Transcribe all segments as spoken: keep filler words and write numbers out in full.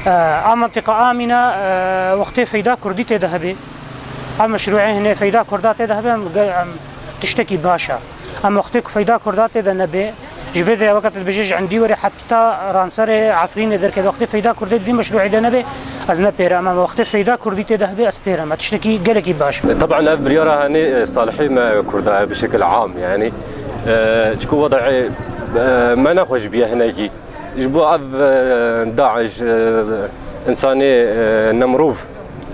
A mentiqa amîne, e, wextê feyda kurdî tê de hebe. Ev meşrûê hene feyda kurda tê de hebe, em ge-, em tiştekî baş e. Em wextê ku feyda kurda tê de nebe, ji vê derê weke tu dibêje ji endî were heta ranserê Efrînê derkeve. Wextê feyda kurdê di vî meşrûê de nebe, ez ne pêre. Em, em wextê feyda kurdî tê de hebe, ez pêre me. Tiştekî gelekî baş e. Taban ev biryara hene, e, salihê me kurda ye bi şekil am, yani, e, çiku wedayê, e, me nexweş biye hinekî. Ji bo ev, e, DAIŞ, e, însanê, e, nemrûv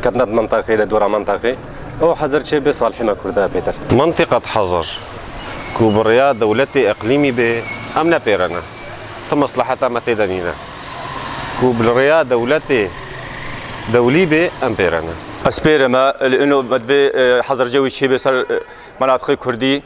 ketine di mintaqê de, dora mintaqê. Ew hezir çê bê salihê me kurda pêtir. Mentiqet hezir ku bi rêya dewletê iqlîmî bê, em ne pêre ne. Ti mesleheta me tê de nîne. Ku bi rêya dewletê dewlî bê, em pêre ne. Ez pêre me, li ino me divê, e, hezir cewî çê bê ser, e, menatiqê kurdî.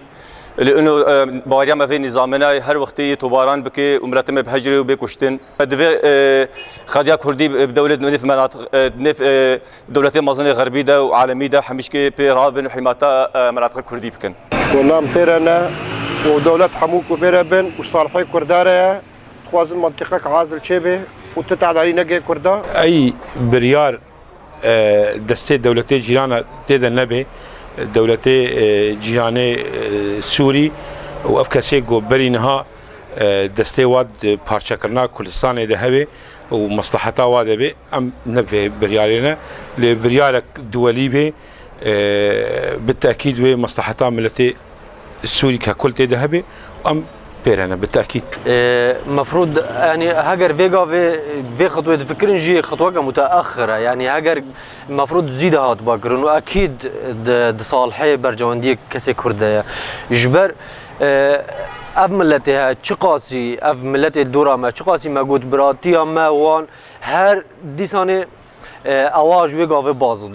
Li ino, e, baweriya me vê nîzamê nayê, her wextê yê tobaran bike û miletê me bihecirê û bê kuştin. Me divê, e, qediya kurdî bi dewlet nêv menatiq, e, nêv, e, dewletê mezin ê xerbî de û alemî de hemîşkê pê rabin û hîmata, e, menatiqê kurdî bikin. Ku nam pêre ne û dewlet hemû ku pêre bin û salihê kurda re ye, dixwazin mentiqek azil çêbe û tu tedarî neke kurda. Ey biryar e, destê dewletê cîrana tê de nebe, dewletê, e, cîranê, e, Sûrî û ev kesê ku berî niha, e, destê wa di parçekirina Kurdistanê de hebe û mesleheta wa de be, em ne vê biryarê ne. Lê biryarek duwelî be, e, bi tekîd wê mesleheta miletê Sûrî ke kul tê de hebe, em pêre ne, bi tekîd. E, mefrûd, yani, heger vê gavê, vê xitwê difikirin jî xitweke muteaxir e. Yani, heger mefrûd zî de hatba kirin û ekîd di, di salihê bercewendiyê kesê Kurd de ye. Ji ber, e, ev miletê he, çiqasî ev miletê dora me, çiqasî me got biratiya me wan, her dîsanê, e, ewa ji wê gavê baz dida.